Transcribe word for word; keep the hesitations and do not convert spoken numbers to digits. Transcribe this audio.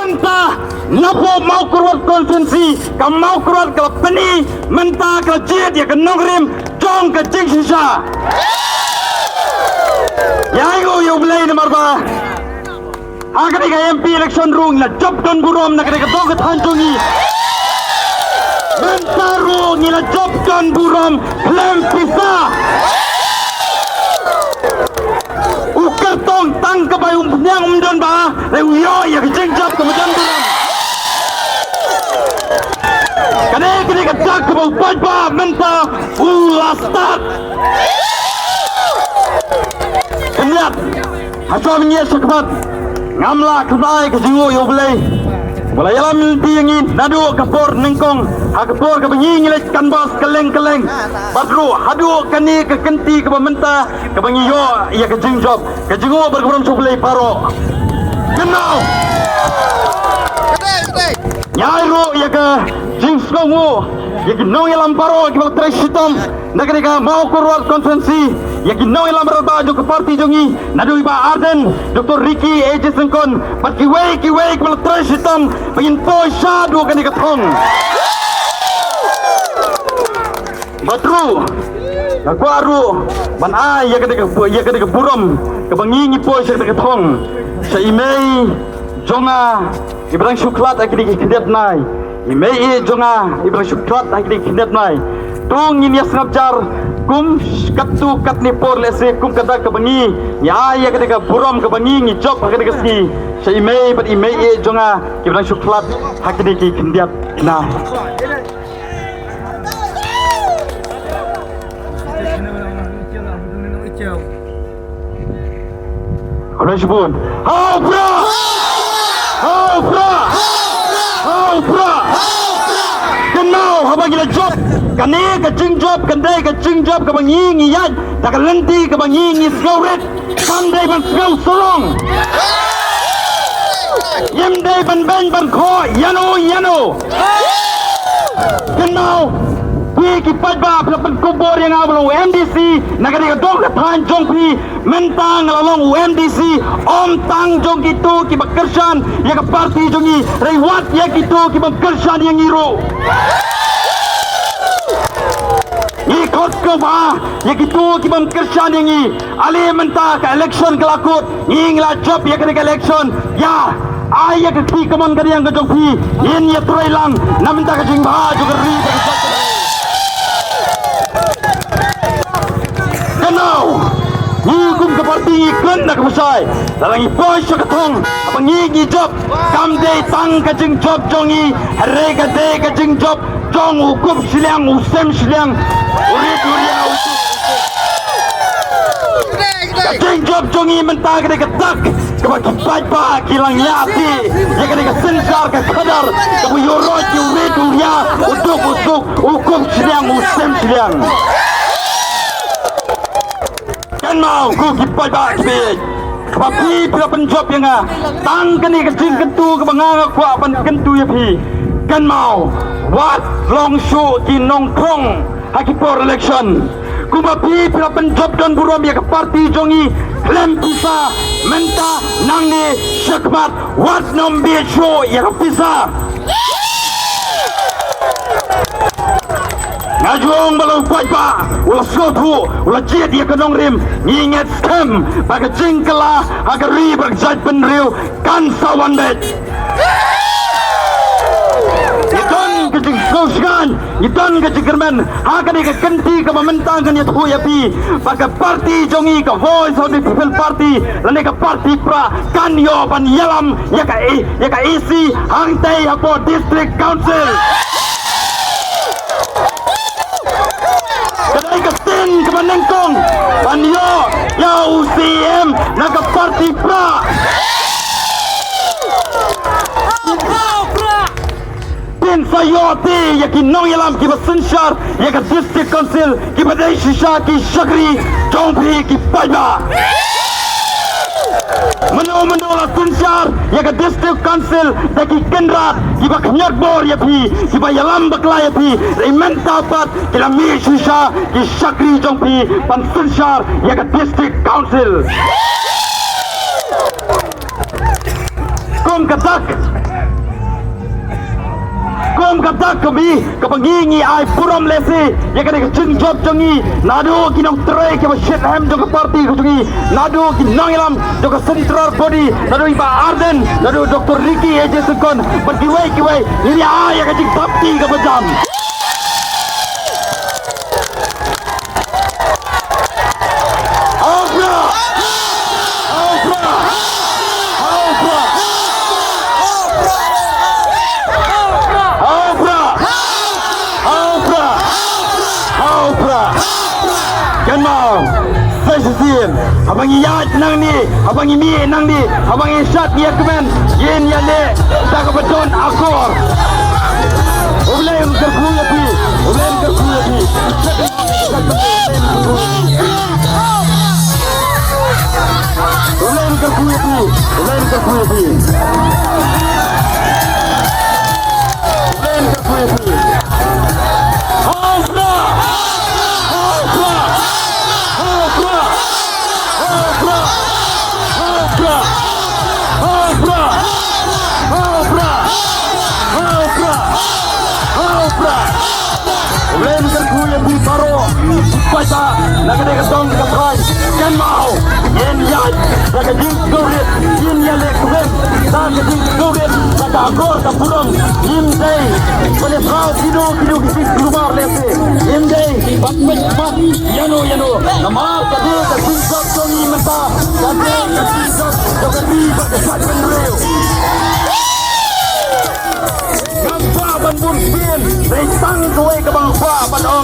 Mynta napoh Mawkyrwat constituency, ka Mawkyrwat ka la pyni, mynta ka la jied ïa ka nongrim jong ka jingshisha. Ïa ngi ïa U Blei namar ba ha kane ka M P election ruh ngi la jop don burom na kane ka dong ka thaiñ jong ngi. Mynta ruh ngi la jop don burom khlem pisa. U kyrtong tang ka bai um pynïang um don ba, re u ïoh ïa ka jingjop ka ba don burom. Kane kane ka dak ka ba u paidbah mynta u la start. Kyndiat, ha shuwa ban ïa shakhmat, ngam lah kyntait ka jingnguh ïa U Blei ba la ïalam lynti ïa ngi naduh ka por nyngkong ha ka por ka ba ngi ngi leit canvass kylleng kylleng. Bad ruh haduh kane ka kynti ka ba mynta ka ba ngi ïoh ïa ka jingjop, ka jingnguh bad ka burom sha U Blei baroh. Kynmaw, ngi ai ruh ïa ka jingsngewnguh ïa ki nongïalam baroh ki ba la trei shitom na kane ka Mawkyrwat constituency, ïa ki nongïalam rangbah jong ka party jong ngi, naduh i Bah Ardent, Doctor Ricky A J Syngkon, bad kiwei kiwei ki ba la trei shitom ba ngin poi shaduh kane ka thong. Bad ruh nga kwah ruh ban ai ïa kane ka, ïa kane ka burom ka ba ngi ngi poi sha kane ka thong sha i mei jong nga i ba dang shu khlad ha kine ki khyndiat bnai. I mei i jong nga i ba dang shu khlad ha kine ki khyndiat bnai. To ngin ïa sngap jar kum katto katne por lehse kum ka dak ka ba ngi ngi ai ïa kane ka burom ka ba ngi ngi jop ha kane ka sngi sha i mei bad i mei i jong nga ki ba dang shu khlad ha kine ki khyndiat bnai. Khublei shibun. Ha u Prah! Ha u Prah! Ha u Prah! Kynmaw haba ngi la jop, kane ka jingjop kan dei ka jingjop ka ba ngi ngi ïaid da ka lynti ka ba ngi ngi sngewrit. Kam dei ban sngew sarong. Ngim dei ban beiñ ban khoh ïano ïano. Kynmaw, phi ki paidbah phi la pynkup bor ïa nga ba long u M D C na ka dei ka dong ka thaiñ jong phi. Mynta nga la long u M D C ym tang jong kito ki ba kyrshan ïa ka party jong ngi, hynrei wat ïa kito ki bym kyrshan ïa ngi ruh. Ngi khot kaba ïa kito ki bym kyrshan ïa ngi. Ale mynta ka election ka la kut, ngi ngi la jop ïa kane ka election. Ïa, ai ïa ka kti kamon ka diang ka jong phi, ngin ïa trei lang na mynta ka jingbha jong ka ri. Kynmaw, ngi kum ka party ngi kren na ka pyrshah, lada ngi poi sha ka thong, haba ngi ngi jop, kam dei tang ka jingjop jong ngi, hynrei ka dei ka jingjop jong u kup shiliang, u sem shiliang, u rit u ria, u ka jingjop jong ngi mynta ka dei ka dak ka ba ki paidbah ki la ngiah ti ïa ka dei ka synshar ka khadar ka ba ïoh roi ki u rit u ria, u duk u suk, u kup shiliang, u sem shiliang. Kynmaw ko ki paidbah ki bieit, kaba phi phi la pynjop ïa nga tang kane ka jingkyntu kaba nga nga kwah ban kyntu ïa phi. Kynmaw, wat long shuh ki nongthrong ha ki por election. Kumba phi phi la pynjop don burom ïa ka party jong ngi khlem pisa, mynta nangne shakhmat wat nym bieit shuh ïa ka pisa. Nga ju ong ba la u paidbah u la sngewthuh, u la jied ïa ka nongrim, ngi ngeit skhem ba ka jingkylla ha ka ri bad ka jaitbynriew kan sa wan beit. Ngi don ka jingsngewsngaiñ, ngi don ka jingkyrmen ha kane ka kynti kaba mynta ngan ïathuh ïa phi ba ka party jong ngi ka Voice of the People Party lane ka party Prah kan ïoh ban ïalam ïa ka E, ïa ka E C hangtei hapoh District Council. Ka dei ka sien kaba nyngkong ban ïoh ïa u C E M na ka party Prah. Phin sa ïoh te ïa ki nongïalam kiba synshar ïa ka District Council kiba dei shisha ki shakri jong phi ki paidbah. Mano mano la synshar ïa ka District Council da ki kynrad kiba khñiot bor ïa phi, kiba ïalam bakla ïa phi, hynrei mynta pat ki la mih shisha ki shakri jong phi ban synshar ïa ka District Council. Kum ka dak, Ka kmie kaba ngi ngi ai burom lehse ïa kane ka jingjop jong ngi, naduh ki nongtrei kiba shitrhem jong ka party ka jong ngi, naduh ki nongïalam jong ka central body, naduh i Bah Ardent, naduh Doctor Ricky A J Syngkon bad kiwei kiwei, ngi ïa ai ïa ka jingthap kti kaba jam. Ha u Prah! Ha u Prah! Ha u Prah! Ha u Prah! Ha u Prah! Ha u Prah! Kynmaw, sa shisien, haba ngi ïaid nangne, haba ngi mih nangne, haba ngi shad ngi ïa kmen, ngin ïaleh da kaba don akor. U Blei un kyrkhu ïa phi, U Blei un kyrkhu ïa phi. U Blei un kyrkhu ïa phi, U Blei un kyrkhu ïa phi. U Blei un kyrkhu ïa phi. Ha u Prah! Ha u Prah! Ha u Prah! Ha u Prah! Ha u Prah! Ha u Prah! Ha u Prah! Ha u Prah! U Blei un kyrkhu ïa phi baroh. Phi paidbah na kane ka dong ka thaiñ, kynmaw, ngin ïaid da ka jingkyrkhu, ngin ïaleh kmen da ka jingkyrkhu, da ka akor ka burom. Ngim dei ban ïathaw kino kino ki jingkulmar lehse. Ngim dei ban peit mat ïano ïano. Namar ka dei ka jingjop jong ngi mynta, ka dei ka jingjop jong ka ri bad ka jaitbynriew. Ngam kwah ban bun sien, dei tang kawei kaba nga kwah ban ong.